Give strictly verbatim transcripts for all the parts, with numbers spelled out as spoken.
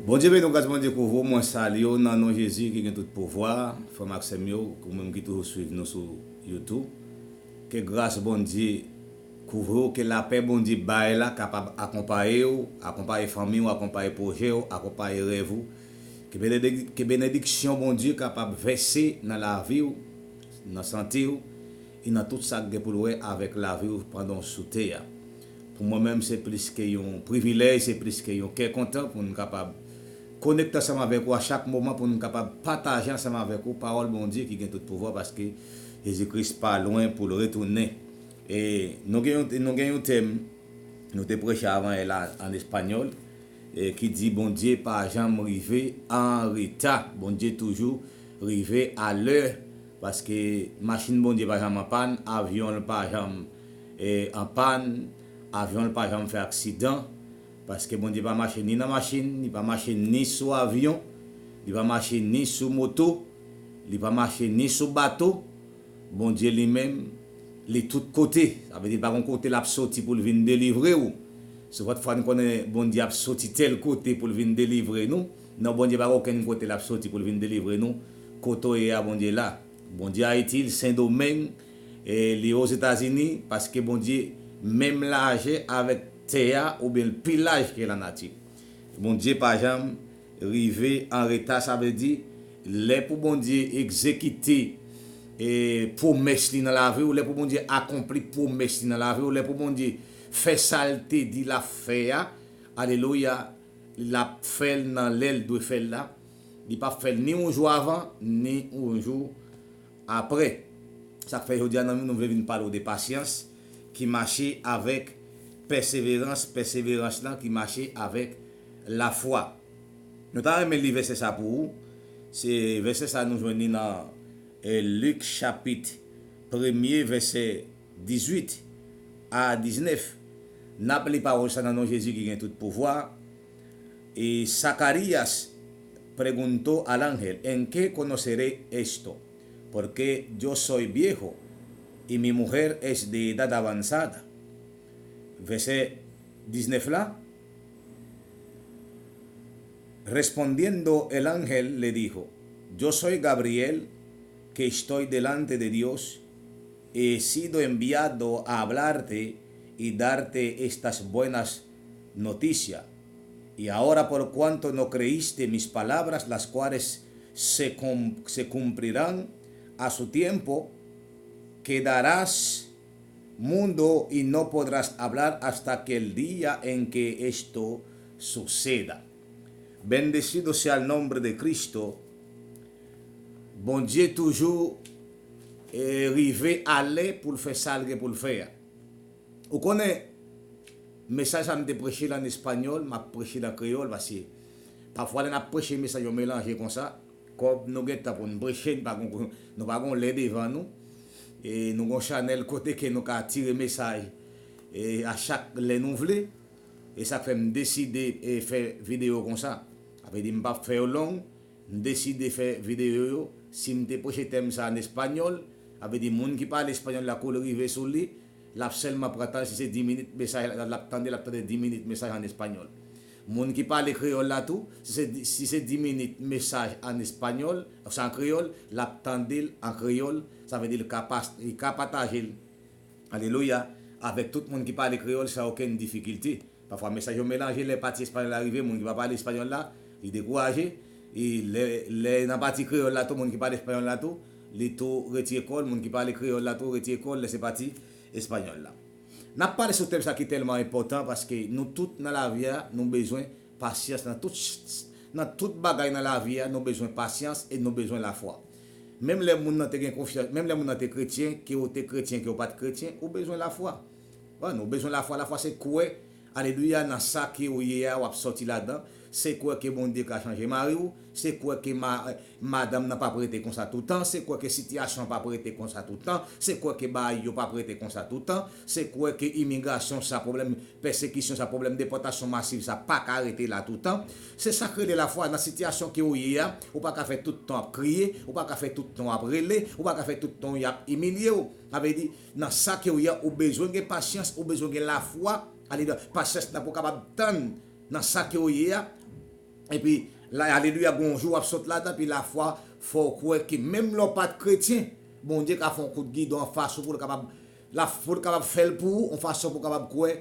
Bondye beni w, gras Bondye kouvri w. Mwen salye w nan non Jezi ki gen tout pouvwa. Frè m ak sè m yo, ou menm ki toujou swiv nou sou YouTube, ke gras Bondye kouvri w, ke lapè Bondye bay la kapab akonpaye w, akonpaye fanmi w, akonpaye pwojè w, akonpaye rèv ou. Ke benedi-, ke benediksyon Bondye kapab vèse nan lavi w, nan sante w, e nan tout sa k gen pou l wè avèk lavi w pandan w sou tè a. Pou mwen menm, se plis ke yon privilèj, se plis ke yon kè kontan pou n kapab konekte ansanm avèk ou a chak moman, pou n kapab pataje ansanm avèk ou pawòl Bondye ki gen tout pouvwa, paske Jezi Kris pa lwen pou l retounen. E nou gen yon, nou gen yon tèm, nou te preche avan yè la an espanyòl, e ki di, Bondye pa janm rive an reta. Bondye toujou rive alè, paske machin Bondye pa janm an pàn, avyon l pa janm, e, an pàn, avyon l pa janm fè aksidan, paske Bondye pa mache ni nan machin, li pa mache ni sou avyon, li pa mache ni sou moto, li pa mache ni sou bato. Bondye li menm, li tout kote. Sa vle di, pa gon kote l ap soti pou l vin delivre w. Souvantfwa n konnen Bondye ap soti tèl kote pou l vin delivre nou. Non, Bondye pa gen okenn kote l ap soti pou l vin delivre nou. Kote w ye a, Bondye la. Bondye Ayiti, Sendomeng, e li Ozetazini, paske Bondye menm lajè avèk tè a, oubyen l pi laj ke lanati. Bondye pa janm rive an reta, sa vle di, lè pou Bondye egzekite, e, pwomès li nan lavi w, lè pou Bondye akonpli pwomès li nan lavi w, lè pou Bondye fè sa l te di l ap fè a, alelouya, l ap fè l nan lè l dwe fè l la. Li p ap fè l ni yon jou avan, ni yon jou apre. Sa k fè jodi a nan nou, nou vle vin pale w de pasyans ki mache avèk pèseverans, pèseverans lan ki mache avèk lafwa. Nou ta renmen li vèsè sa pou ou. Se vèsè sa nou jwenn li nan, e, Lik chapit premye, vèsè dizuit a diznèf. N ap li pawòl sa nan non Jezi ki gen tout pouvwa. Y Zacarías preguntó al ángel: ¿En qué conoceré esto? Porque yo soy viejo y mi mujer es de edad avanzada. Vèsè diznèf la, respondiendo el ángel le dijo: Yo soy Gabriel, que estoy delante de Dios, he sido enviado a hablarte y darte estas buenas noticias. Y ahora, por cuanto no creíste mis palabras, las cuales se cum-, se cumplirán a su tiempo, quedarás mudo y no podrás hablar hasta aquel día en que esto suceda. Bendecido sea el nombre de Cristo. Bondye toujou, e, rive alè pou l fè sa l gen pou l fè a. Ou konnen, mesaj sa m te preche l an espanyòl, m ap preche l an kreyòl, paske pafwa lè n ap preche mesaj yo melanje konsa, kòm nou gen tan pou n preche, n pa gon, nou pa gon lè devan nou, e nou gon chanèl kote ke nou ka tire mesaj, e a chak lè nou vle, e sa k fè m deside, e fè videyo konsa. Sa vle di m p ap fè yo long, m deside fè videyo yo. Si m te preche tèm sa an espanyòl, sa vle di moun ki pale espanyòl la, kou l rive sou li, l ap sèlman pran tan l, si se dis minit mesaj, l ap tande, l ap tande dis minit mesaj an espanyòl. Moun ki pale kreyòl la tou, si se, si se dis minit mesaj an espanyòl, sa an kreyòl, l ap tande l an kreyòl, sa vle di l ka pas-, li ka pataje l, alelouya, avèk tout moun ki pale kreyòl san okenn difikilte. Pafwa mesaj yo melanje, lè pati espanyòl la rive, moun ki pa pale espanyòl la, li dekouraje. E lè, lè nan pati kreyòl la tou, moun ki pale espanyòl la tou, li tou retire kò l, moun ki pale kreyòl la tou retire kò l, lè se pati espanyòl la. N ap pale sou tèm sa ki tèlman enpòtan, paske nou tout nan lavi a, nou bezwen pasyans nan tout, nan tout bagay nan lavi a, nou bezwen pasyans e nou bezwen lafwa. Menm lè moun nan te gen konfyans, menm lè moun nan te kretyen, ke w te kretyen, ke w pa t kretyen, ou bezwen lafwa. Bon, ou bezwen lafwa. Lafwa se kwè, alelouya, nan sa ke w ye a, w ap sòti ladan. Se kwè ke Bondye ka chanje mari w. Se kwè ke ma-, madanm nan p ap rete konsa toutan. Se kwè ke sitiyasyon an p ap rete konsa toutan. Se kwè ke bagay yo p ap rete konsa toutan. Se kwè ke imigrasyon sa, pwoblèm pèsekisyon sa, pwoblèm depòtasyon masiv sa pa ka rete la toutan. Se sa k rele lafwa. Nan sitiyasyon ke w ye a, ou pa ka fè tout tan w ap kriye, ou pa ka fè tout tan w ap rele, ou pa ka fè tout tan y ap imilye w. Sa vle di, nan sa ke w ye a, ou bezwen gen pasyans, ou bezwen gen lafwa. Alelouya. Pasyans nan pou w kapab tann nan sa ke w ye a. Epi, la, alelouya, gon jou w ap sot ladan, epi lafwa fè w kwè ke menm lè w pa t kretyen, Bondye ka fè yon kout gidon anfas ou pou l kapab, la, pou l kapab fè l pou ou, yon fason pou w kapab kwè,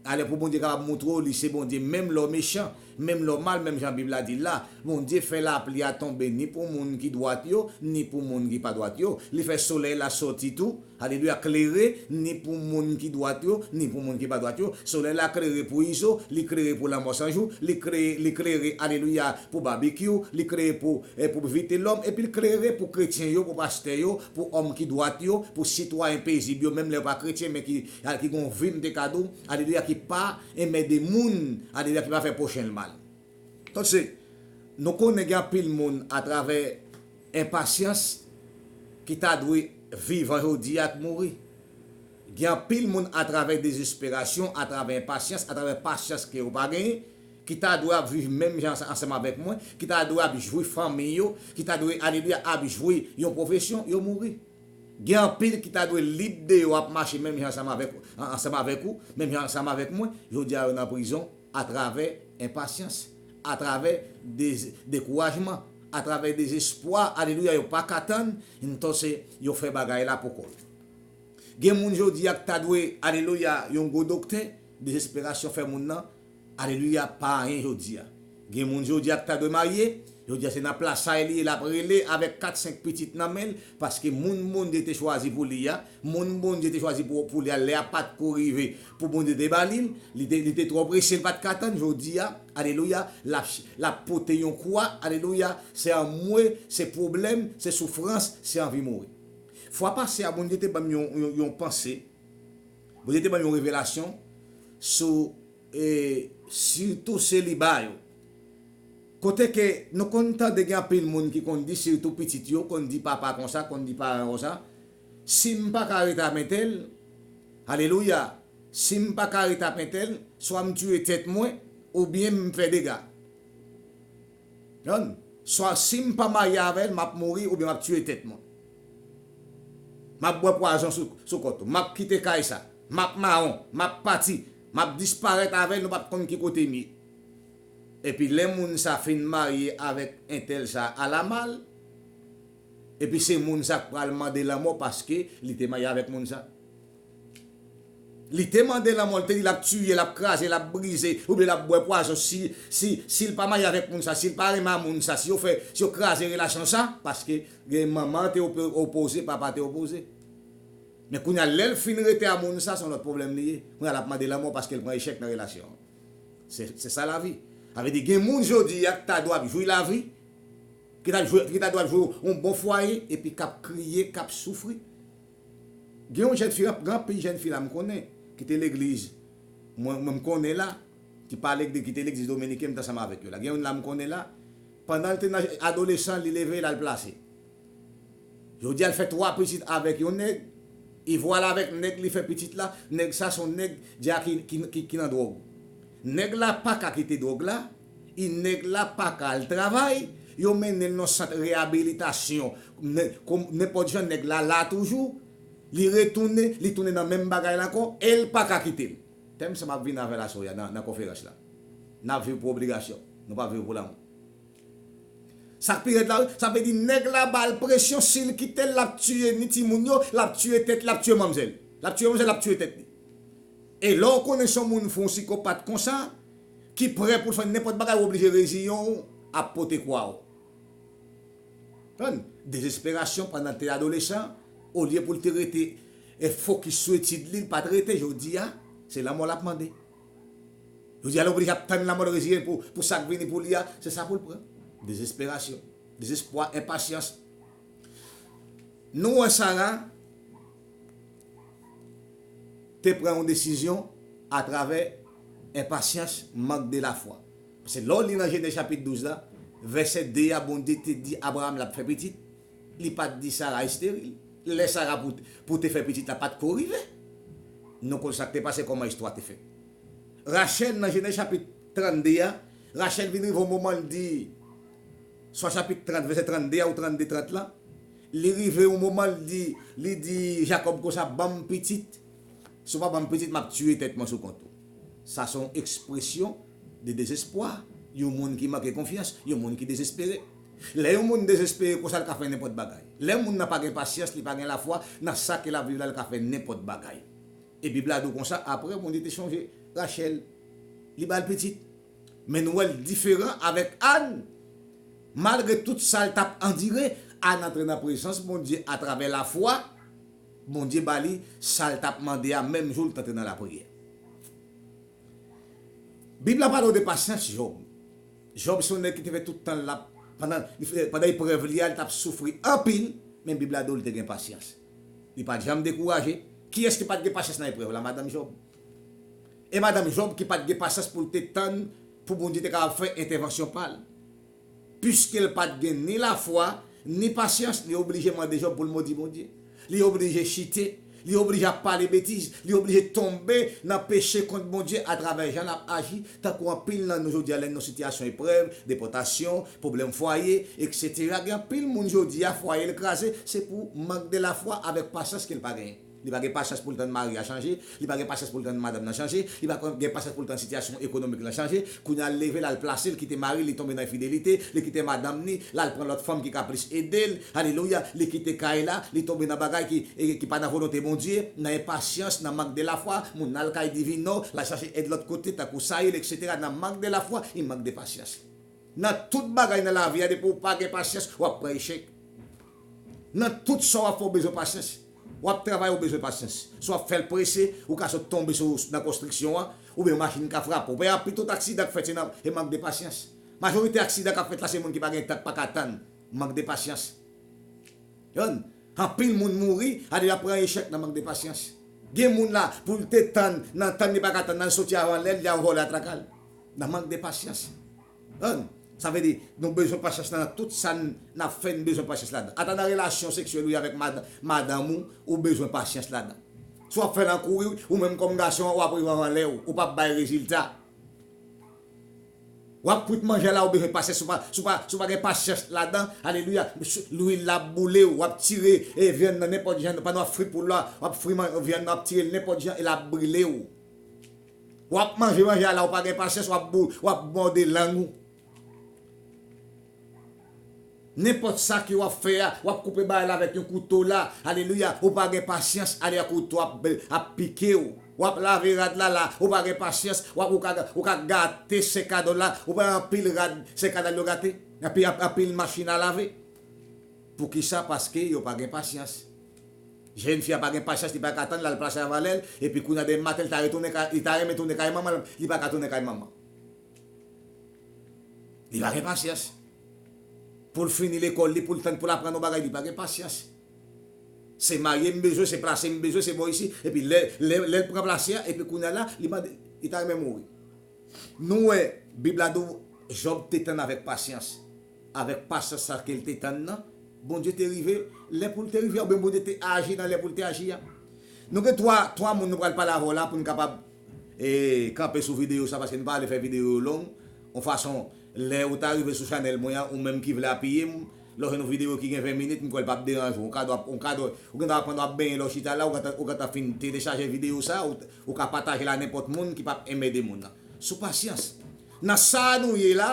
alè pou Bondye kapab montre w li se Bondye, menm lè w mechan, menm lè w mal, menm jan Bib la di l la. Bondye fè lapli a tonbe ni pou moun ki dwat yo, ni pou moun ki pa dwat yo. Li fè solèy la soti tou, alelouya, klere, ni pou moun ki dwat yo, ni pou moun ki pa dwat yo. Solèy la klere pou Izo, li klere pou Lanmò San Jou, li klere, li klere, alelouya, pou Babekyou, li klere pou, eh, pou Vitelòm, epi li klere pou kretyen yo, pou pastè yo, pou òm ki dwat yo, pou sitwayen pezib yo, menm lè yo pa kretyen, men ki, ki gon vi, m te ka di w, alelouya, ki pa enmède moun, alelouya, ki pa fè pwochen l mal. Donk, se, nou konnen gen anpil moun atravè enpasyans ki ta dwe vivan jodi a k mouri. Gen anpil moun atravè dezesperasyon, atravè enpasyans, atravè pasyans ke yo pa genyen, ki ta dwe ap viv menm jan ansanm avèk mwen, ki ta dwe ap jwi fanmi yo, ki ta dwe, alelouya, ap jwi yon pwofesyon, yo mouri. Gen anpil ki ta dwe lib deyò ap mache menm jan ansanm avèk, an-, ansanm avèk ou, menm jan ansanm avèk mwen, jodi a yo nan prizon atravè enpasyans, atravè dez-, dekourajman, atravè dezespwa, alelouya, yo pa ka tann, entonse yo fè bagay la pou kò yo. Gen moun jodi a k ta dwe, alelouya, yon gwo doktè, dezesperasyon fè moun nan, alelouya, pa anyen jodi a. Gen moun jodi a k ta dwe marye, jodi a se nan plasay li ye, l ap rele avèk kat senk pitit nan men l, paske moun Bondye te chwazi pou li a, moun Bondye te chwazi pou, pou li a, lè a pa t ko rive pou Bondye te ba li l, li te, li te twò prese, l pa t ka tann, jodi a, alelouya, l ap, l ap pote yon kwa, alelouya, se anmwe, se pwoblèm, se soufrans, se anvi mouri. Fwa pase a, Bondye te ban m yon, yon, yon panse, Bondye te ban m yon revelasyon sou, e, sitou seliba yo. Kote ke nou konn tande gen anpil moun ki konn di, sitou pitit yo, konn di papa konsa, konn di paran konsa, "Si m pa ka rete ak entèl, alelouya, si m pa ka rete ak entèl, swa m tiye tèt mwen, oubyen m fè dega." Konprann? Swa si m pa marye avè l, m ap mouri oubyen m ap tiye tèt mwen. M ap bwè pwazon sou, sou kont ou. M ap kite kay sa. M ap mawon. M ap pati. M ap disparèt avè l, nou p ap konn ki kote m ye. Epi lè moun sa fin marye avèk entèl sa alamal, epi se moun sa k pral mande lanmò paske li te marye avèk moun sa. Li te mande lanmò, li te di l ap tiye, l ap kraze, l ap brize, oubyen l ap bwè pwazon si, si, si l pa marye avèk moun sa, si l pa renmen a moun sa, si yo fè, si yo kraze relasyon sa, paske gen manman te opo-, opoze, papa te opoze. Men kounye a, lè l fin rete a moun sa, se yon lòt pwoblèm li ye. Kounye a, l ap mande lanmò paske l pran echèk nan relasyon an. Se, se sa lavi. Sa vle di, gen moun jodi a ki ta dwe ap jwi lavi, ki ta jwe, ki ta dwe ap jwe yon bon fwaye, epi k ap kriye, k ap soufri. Gen yon jèn fi, gen anpil jèn fi la m konnen, ki te legliz, mwen, mwen m konnen la, ki pa legliz, ki te legliz dominiken, m t ansanm avèk yo la. Gen youn la m konnen la, pandan l te nan adolesan, li leve, l al plase. Jodi a, l fè twa pitit avèk yon nèg, li vwale avèk nèg, li fè pitit la, nèg sa se yon nèg, dja ki, ki, ki, ki nan dwòg. Nèg la pa ka kite dwòg la, e nèg la pa ka al travay, yo mennen l nan sant reyabilitasyon. Nen-, kon-, nenpòt jan nèg la la toujou, li retounen, li tounen nan menm bagay la ankò, e l pa ka kite l. Tèm sa m ap vin avè l aswè a nan, nan konferans la. N ap viv pou obligasyon, nou p ap viv pou lanmou. Sa k pi rèd la, sa vle di nèg la ba l presyon, si l kite l, l ap tiye ni timoun yo, l ap tiye tèt, l ap tiye manmzèl. L ap tiye manmzèl, l ap tiye tèt li. E lè w konnen se yon moun fou, yon sikopat konsa, ki prè pou l fè nenpòt bagay, ou oblije reziyen w, ap pote kwa w. Konprann? Dezesperasyon pandan l te adolesan, olye pou l te rete e fokis sou etid li, l pa t rete, jodi a, se lanmò l ap mande. Jodi a, l oblije ap tann lanmò, l reziyen pou, pou sa k vini pou li a, se sa pou l pran. Dezesperasyon, dezespwa, enpasyans. Nou wè Sara te pran yon desizyon atravè enpasyans, mank de lafwa. Paske lè w li nan Jenèz chapit douz la, vèsè de a, Bondye te di Abraram l ap fè pitit, li pa t di Sara esteril. Lè Sara pou, pou te fè pitit la pa t ko rive. Nou konn sa k te pase, kòman istwa te fèt. Rachèl nan Jenèz chapit trannde a, Rachèl vin rive yon moman l di, swa chapit trant, vèsè trannde a ou trannde trant la, li rive yon moman l di, li di Jakòb konsa, "Ban m pitit. Si w pa ban m pitit, m ap tiye tèt mwen sou kont ou." Sa se yon ekspresyon de dezespwa. Yon moun ki manke konfyans, yon moun ki dezespere. Lè yon moun dezespere konsa, l ka fè nenpòt bagay. Lè moun nan pa gen pasyans, li pa gen lafwa nan sa ke l ap viv la, l ka fè nenpòt bagay. E Bib la di w konsa, apre Bondye te sonje Rachèl, li ba l pitit. Men nou wè l diferan avèk Ann. Malgre tout sa l t ap andire, Ann antre nan prezans Bondye atravè lafwa. Bondye ba li sa l t ap mande a, menm jou l t antre nan lapriyè. Bib la pale w de pasyans Jòb. Jòb se yon nèg ki te fè tout tan l ap, pandan, pandan eprèv li a, li t ap soufri anpil, men Bib la di w li te gen pasyans. Li pa t janm dekouraje. Kiyès ki pa t gen pasyans nan eprèv la? Madanm Jòb. E madanm Jòb ki pa t gen pasyans pou l te tann pou Bondye te kapab fè entèvansyon pa l. Piske l pa t gen ni lafwa, ni pasyans, li oblije mande Jòb pou l modi Bondye. Li oblije chite, li oblije ap pale betiz, li oblije tonbe nan peche kont Bondye atravè jan l ap aji, tankou anpil nan nou jodi a lè n nan sitiyasyon eprèv, depòtasyon, pwoblèm fwaye, etsetera. Gen anpil moun jodi a fwaye l kraze, se pou mank de lafwa avèk pasyans ke l pa genyen. Li pa gen pasyans pou l tann mari a chanje, li pa gen pasyans pou l tann madanm nan chanje, li pa gen pasyans pou l tann sitiyasyon ekonomik lan chanje. Kounye a l leve, l al plase, l kite mari l, li tonbe nan enfidelite, li kite madanm ni, l al pran lòt fanm ki ka plis ede l. Alelouya, li kite kay la, li tonbe nan bagay ki, e, ki pa nan volonte Bondye, nan enpasyans, nan mank de lafwa, moun al kay divinò, l al chache èd lòt kote, tankou Sayil, etsetera, nan mank de lafwa, e mank de pasyans. Nan tout bagay nan lavi a, depi w pa gen pasyans, w ap pran echèk. Nan tout sa w ap fè, w bezwen pasyans. W ap travay, w bezwen pasyans. Si w ap fè l prese, ou ka sot tonbe sou, nan konstriksyon an, oubyen yon machin ka frape w. Pito tout aksidan k fèt, se nan, se mank de pasyans. Majorite aksidan k ap fèt la, se moun ki pa gen tan, k pa ka tann. Mank de pasyans. Yon, anpil moun mouri, ale y ap pran echèk nan mank de pasyans. Gen moun la, pou l te tann, nan tann li pa ka tann, nan soti avan lè l, y a vòlè atrake l. Nan mank de pasyans. Yon, sa vle di, nou bezwen pasyans nan tout sa n ap fè, n bezwen pasyans ladan. Ata nan relasyon seksyèl ou ye avèk mad-, madanm ou, ou bezwen pasyans ladan. Si w ap fè l an kouri, ou menm kòm gason, w ap rive avan lè w, ou p ap bay rezilta. W ap kwit manje la, ou bezwen pasyans, si w pa, si w pa, si w pa gen pasyans ladan, alelouya, lwil la ap boule w, w ap tire, e, vyann nan nenpòt jan, pandan w ap fri poul la, w ap fri man-, vyann nan, w ap tire l nenpòt jan, e l ap brile w. W ap manje manje a la, ou pa gen pasyans, w ap bou-, w ap mòde lang ou. Nenpòt sa ke w ap fè a, w ap koupe bagay la avèk yon kouto la. Alelouya. Ou pa gen pasyans, ale a kouto ap, ap pike w. W ap lave rad la la, ou pa gen pasyans, w ap, ou ka, ou ka gate sèkadò la, ou pa anpil rad sèkadò yo gate, anpil, anpil machin a lave. Poukisa? Paske yo pa gen pasyans. Jèn fi a pa gen pasyans, li pa ka tann, l al plase avan lè l, epi kounye a demen maten, li ta retounen kay, li ta renmen tounen kay manman l, li pa ka tounen kay manman. Li pa gen pasyans. Pou l fini lekòl li, pou l tann, pou l aprann yon bagay, li pa gen pasyans. Se marye m bezwen, se plase m bezwen, se bò isi. Epi lè, lè, lè l pran plase a, epi kounye a la, li mande, li ta renmen mouri. Nou wè, Bib la di w, Jòb te tann avèk pasyans. Avèk pasyans sa ke l te tann nan, Bondye te rive lè pou l te rive a, oubyen Bondye te aji nan lè pou l te aji a. Nou gen twa, twa moun nou pral pale avè w la pou n kapab, e, kanpe sou videyo sa, paske nou pa vle fè videyo yo long. Yon fason, lè ou ta rive sou chanèl mwen an, ou menm ki vle apiye m, lè w jwenn yon videyo ki gen ven minit, m kwè l p ap deranje w. Yon kadò, yon kadò, ou gentan aprann w ap benyen lè w chita la, ou gentan, ou gentan fin telechaje videyo sa, ou, ou ka pataje l a nenpòt moun ki p ap enmède moun nan. Sou pasyans. Nan sa a nou ye la,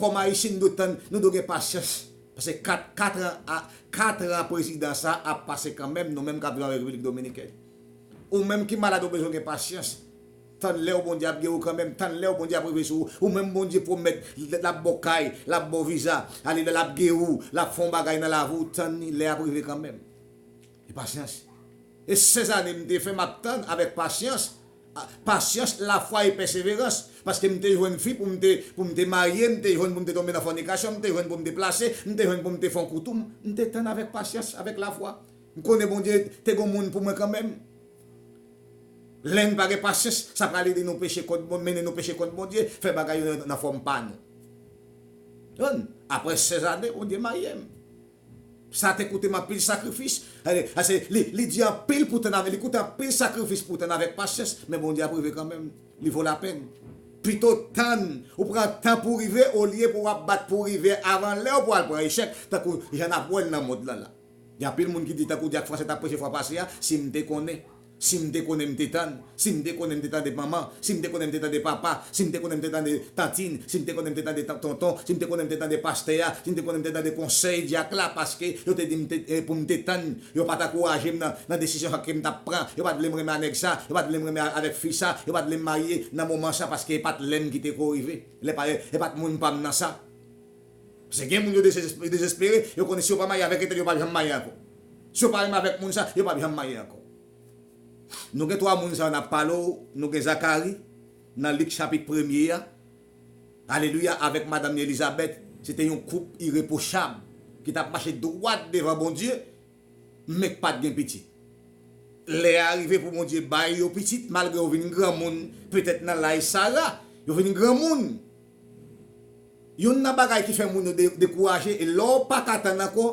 kòm Ayisyen, nou dwe tann, nou dwe gen pasyans. Paske kat, kat an, a, kat an prezidan sa a ap pase kanmenm, nou menm k ap viv an Repiblik Dominikèn. Ou menm ki malad, ou bezwen gen pasyans. Tann lè w Bondye ap geri w kanmenm, tann lè w Bondye ap rive sou ou. Ou menm Bondye pwomèt, l, l ap ba w kay, l ap ba w viza, ale, l ap geri w, l ap fè yon bagay nan lavi w, tann li, lè ap rive kanmenm. E pasyans. E sèz ane m te fè, m ap tann avèk pasyans. A, pasyans, lafwa e pèseverans. Paske m te jwenn fi pou m te, pou m te marye, m te jwenn pou m te tonbe nan fònikasyon, m te jwenn pou m te plase, m te jwenn pou m te fè yon koutou, m, m te tann avèk pasyans, avèk lafwa. M konnen Bondye te gen moun pou mwen kanmenm. Lè n pa gen pasyans, sa pral ede nou peche kont Bon-, mennen nou peche kont Bondye, fè bagay yo nan, nan fòm pa nou. Konprann? Apre sèz ane, Bondye marye m. Sa te koute m anpil sakrifis. Ase, li, li di anpil pou tann avèk, li koute anpil sakrifis pou tann avèk pasyans, men Bondye ap rive kanmenm. Li vo lapèn. Pito tann, ou pran tan pou rive, olye pou w ap bat pou rive avan lè w pou al pran echèk, tankou jan n ap wè l nan mond lan la. Gen anpil moun ki di, tankou Dyak Fransè t ap preche fwa pase a, si m te konnen. Si m te konnen m te tann, si m te konnen m te tande manman, si m te konnen m te tande papa, si m te konnen m te tande tantin, si m te konnen m te tande tan- tonton, si m te konnen m te tande pastè a, si m te konnen m te tande konsèy dyak la, paske yo te di m te, eh, pou m te tann, yo pa t ankouraje m nan, nan desizyon sa ke m t ap pran, yo pa t vle m renmen a nèg sa, yo pa t vle m renmen a- avèk fi sa, yo pa t vle m marye nan moman sa, paske e pa t lè m ki te ko rive, lè pa, e pa t moun pa m nan sa. Paske gen moun yo dezesp- dezespere, yo konnen si yo pa marye avèk entèl, yo p ap janm marye ankò. Si yo pa renmen avèk moun sa, yo p ap janm marye ankò. Nou gen twa moun sa yo n ap pale w, nou gen Zakari, nan Lik chapit premye a, alelouya, avèk madanm li Elizabèt, se te yon koup irepwochab ki t ap mache dwat devan Bondye, men k pa t gen pitit. Lè a rive pou Bondye bay yo pitit, malgre yo vin granmoun, petèt nan laj Sara, yo vin granmoun. Youn nan bagay ki fè moun yo de- dekouraje, e lè w pa ka tann ankò,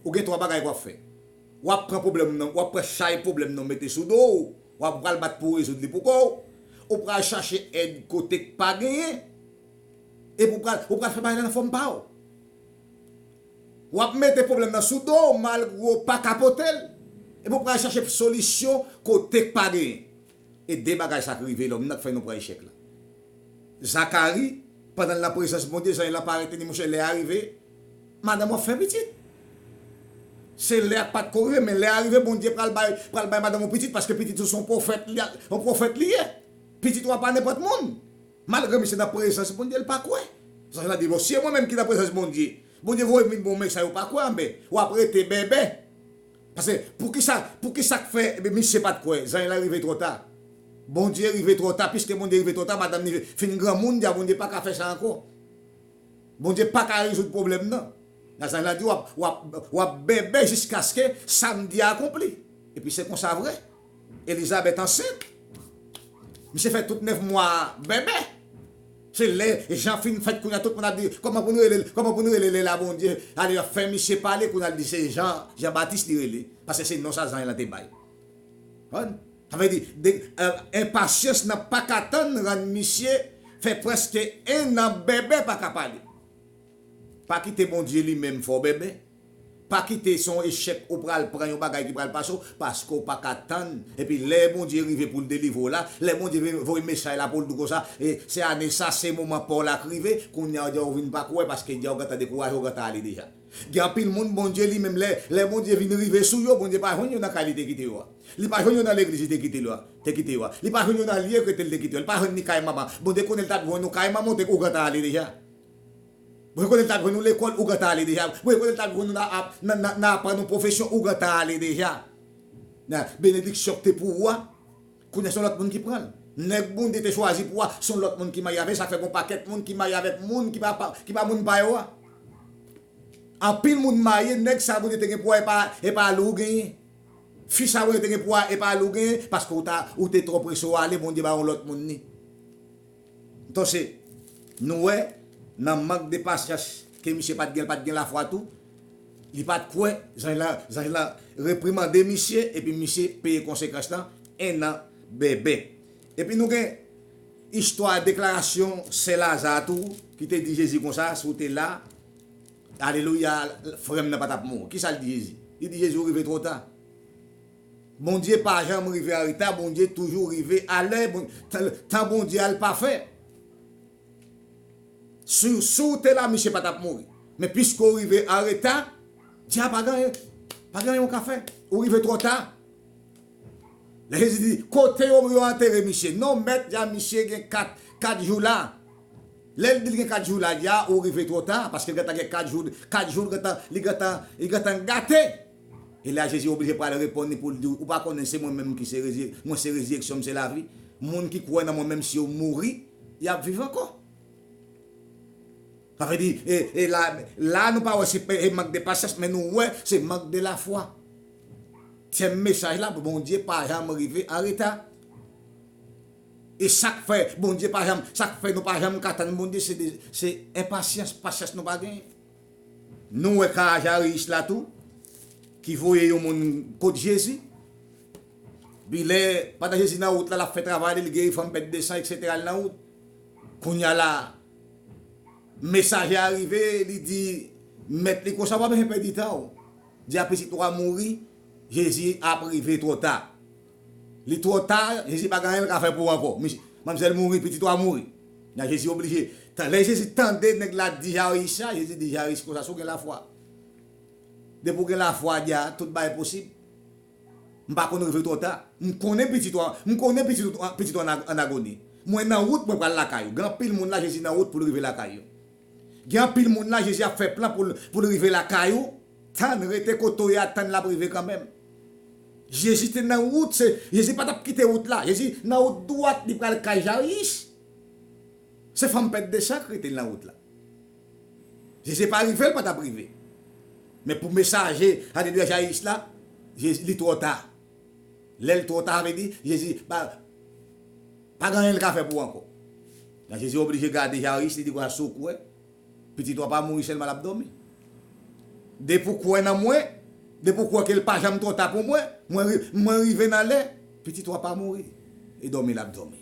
ou gen twa bagay w ap fè. W ap pran pwoblèm nan, w ap pran chay pwoblèm nan mete sou do w, w ap pral bat pou w rezoud li pou kò w, ou pral chache èd kote k pa genyen, epi w pral, ou pral fè bagay la nan fòm pa w. W ap mete pwoblèm nan sou do w, malgre w pa ka pote l, epi w pral chache solisyon kote k pa genyen. E de bagay sa k rive lòm nan k fè nou pran echèk la. Zakari, pandan l nan prezans Bondye, zanj lan pa rete ni monchè, lè a rive, madanm w ap fè pitit. Se lè a k pa t ko rive, men lè a rive, Bondye pral bay, pral bay madanm ou pitit, paske pitit ou se yon pwofèt li, yon pwofèt li ye. Pitit ou a pa nenpòt moun. Malgre misye nan prezans Bondye, l pa kwè. Zanj lan di, bon, si e mwen menm ki nan prezans Bondye, Bondye voye m vin bon, men sa yo pa kwè, anben, w ap rete bèbè. Paske, poukisa, poukisa k fè, ebyen, misye pa t kwè, zanj lan rive twò ta. Bondye rive twò ta, piske Bondye rive twò ta, madanm li fin granmoun, di a Bondye pa ka fè sa ankò. Bondye pa ka rezoud pwoblèm nan. Nan zanj lan di, w ap, w ap, w ap bèbè jiskaske sa m di a akonpli. Epi se konsa vre. Elizabèt ansent. Misye fè tout nèf mwa bèbè. Se lè jan fin fèt kounye a, tout moun ap di, kòman pou nou rele l, kòman pou nou rele l la, Bondye? Ale, y ap fè misye pale, kounye a, l di se Jan, Jan Batis li rele. Paske se non sa zanj lan te bay. Konprann? Sa vle di, de, eh, enpasyans nan pa ka tann rann misye fè prèske en an bèbè pa ka pale. Pa kite Bondye li menm fè w bèbè. Pa kite se yon echèk ou pral pran, yon bagay ki pral pase w, paske w pa ka tann. Epi lè Bondye rive pou l delivre w la, lè Bondye vin voye mesaj la pou l di w konsa, e se ane sa, se moman pa w la k rive, kounye a w di a w vin pa kwè, paske di a w gentan dekouraje, w gentan ale deja. Gen anpil moun, Bondye li menm, lè, lè Bondye vin rive sou yo, Bondye pa jwenn yo nan kay li te kite yo a. Li pa jwenn yo nan legliz li te kite yo a, te kite yo a. Li pa jwenn yo nan lye kote l te kite yo. Li pa jwenn ni kay manman. Bondye konnen l t ap jwenn ou kay manman, ou te, ou gentan ale deja. Bondye konnen l t ap jwenn ou lekòl, ou gentan ale deja. Bondye konnen l t ap jwenn ou nan ap, nan, nan, nan aprann yon pwofesyon, ou gentan ale deja. Nan benediksyon k te pou ou a, kounye a se yon lòt moun ki pran l. Nèg Bondye te chwazi pou ou a, se yon lòt moun ki marye avè l. Sa fè gon pakèt moun ki marye avèk moun ki pa, pa, ki pa moun pa yo a. Anpil moun marye, nèg sa Bondye te gen pou ou a, e pa, e pa li w genyen. Fi sa Bondye te gen pou ou a, e pa li w genyen, paske ou ta, ou te twò prese w ale, Bondye ba yon lòt moun li. Donk, se, nou wè, nan mank de pasyans ke misye pa t gen, l pa t gen lafwa tou, li pa t kwè, zanj la, zanj la reprimande misye, epi misye peye konsekans lan, en an bèbè. Epi nou gen istwa deklarasyon sè Laza tou, ki te di Jezi konsa, si w te la, alelouya, frè m nan pa t ap mouri. Kisa l di Jezi? Li di Jezi, ou rive twò ta. Bondye pa janm rive an reta, Bondye toujou rive alè, Bon-, tan, tan Bondye a l pafè. Si, si w te la, misye pa t ap mouri. Men piske w rive an reta, di a pa gen anyen, pa gen anyen w ka fè. Ou rive twò ta. Lè Jezi di, kote yo, yo antere misye? Non, mèt, di a misye gen kat, kat jou la. Lè l di l gen kat jou la, di a, ou rive twò ta, paske l gentan gen kat jou, kat jou, l gentan, li gentan, li gentan gate. E la Jezi oblije pral reponn li pou l di, ou pa konnen se mwen menm ki se rezi-, mwen se rezireksyon, m se lavi. Moun ki kwè nan mwen, menm si yo mouri, y ap viv ankò. Sa vle di, e, e la, la nou pa wè se pe-, e mank de pasyans, men nou wè se mank de lafwa. Tèm mesaj la, Bondye pa janm rive an reta. E sa k fè Bondye pa janm, sa k fè nou pa janm ka tann Bondye, se de, se enpasyans, pasyans nou pa genyen. Nou wè ka a Jayis la tou, ki voye yon moun kot Jezi. Pi lè, pandan Jezi nan wout la, l ap fè travay li, l geri fanm pèt de san, etsetera, li nan wout. Kounye a la, mesaje a rive, li di mèt li konsa, w pa bezwen pèdi tan w. Di a pitit ou a mouri, Jezi ap rive twò ta. Li twò ta, Jezi pa gen anyen l ka fè pou ou ankò. Manmzèl mouri, pitit ou a mouri. Nan Jezi oblije. Tan, lè Jezi tande nèg la di Jayis sa, Jezi di Jayis konsa, si w gen lafwa. Depi w gen lafwa, di a, tout bagay posib. M pa konn rive twò ta. M konnen pitit ou, m konnen pitit ou, pitit ou an, an agoni. Mwen nan wout, mwen pral lakay ou. Gen anpil moun la, Jezi nan wout pou l rive lakay ou. Gen anpil moun la, Jezi ap fè plan pou l, pou l rive lakay ou. Tann, rete kote w ye a, tann l ap rive kanmenm. Jezi te nan wout, se, Jezi pa t ap kite wout la. Jezi nan wout dwat, li pral kay Jayis. Se fanm pèt de san k rete l nan wout la. Jezi pa rive, l pa t ap rive. Men pou mesaje, alelouya, Jayis la, Jezi, li twò ta. Lè l twò ta, sa vle di, Jezi pa, pa gen anyen l ka fè pou ou ankò. Nan Jezi oblije gade Jayis, li di konsa, si w kwè, pitit ou a pa mouri sèlman, l ap dòmi. Depi w kwè nan mwen, depi w kwè ke l pa janm twò ta pou mwen, mwen, ri- mwen rive nan lè, pitit ou a pa mouri. E dòmi l ap dòmi.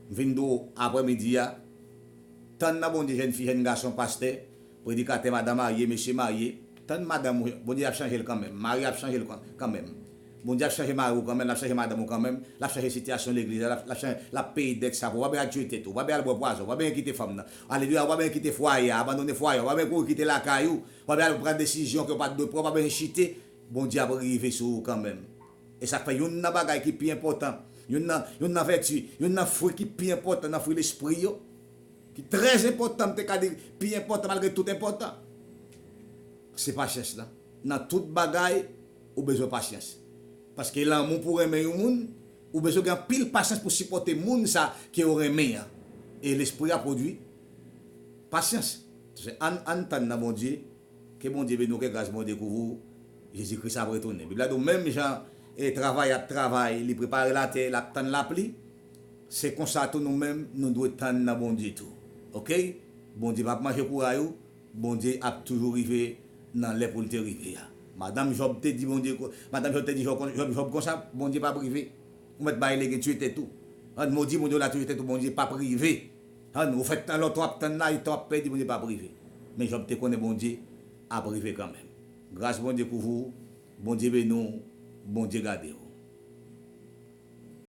M vin di w aprèmidi a, tann nan Bondye, jèn fi, jèn gason, pastè, predikatè, madanm marye, mesye marye, tann madanm ou, Bondye ap chanje l kanmenm, mari ap chanje l kan- kanmenm. Bondye ap chanje mari w kanmenm, l ap chanje madanm ou kanmenm, l ap chanje sitiyasyon legliz la, l ap, l ap chanje, l ap peye dèt sa pou ou. Pa bezwen al tiye tèt ou, pa bezwen al bwè pwazon, pa bezwen kite fanm nan. Alelouya, ou pa bezwen kite fwaye a, abandone fwaye a, ou pa bezwen kouri kite lakay ou, ou pa bezwen al pran desizyon ke w pa t dwe pran, ou pa bezwen chite. Bondye ap rive sou ou kanmenm. E sa k fè youn nan bagay ki pi enpòtan, youn nan, youn nan vèti, youn nan fwi ki pi enpòtan nan fwi lespri yo, ki trè enpòtan, m te ka di pi enpòtan malgre tout enpòtan, se pasyans lan. Nan tout bagay, ou bezwen pasyans. Paske lanmou pou renmen yon moun, ou bezwen gen anpil pasyans pou sipòte moun sa ke w renmen an. E lespri a pwodui pasyans. Se ann, ann tann nan Bondye, ke Bondye beni w, ke gras Bondye kouvri w. Jezi Kris ap retounen. Bib la di w, menm jan e travay ap travay, li prepare latè, l ap tann lapli, se konsa tou nou menm, nou dwe tann nan Bondye tou. Oke? Bondye p ap manje kouray ou, Bondye ap toujou rive nan lè pou l te rive a. Madanm Jòb te di Bondye, ko- madanm Jòb te di Jòb, Jòb, Jòb konsa, Bondye p ap rive. Ou mèt bay legen tiye tèt ou. Ann modi Bondye, w la tiye tèt ou, Bondye p ap rive. Ann, ou fè tan lontan w ap tann la, e tan w ap pèdi, Bondye p ap rive. Men Jòb te konnen Bondye ap rive kanmenm. Gras Bondye kouvri w, Bondye beni w, Bondye gade w.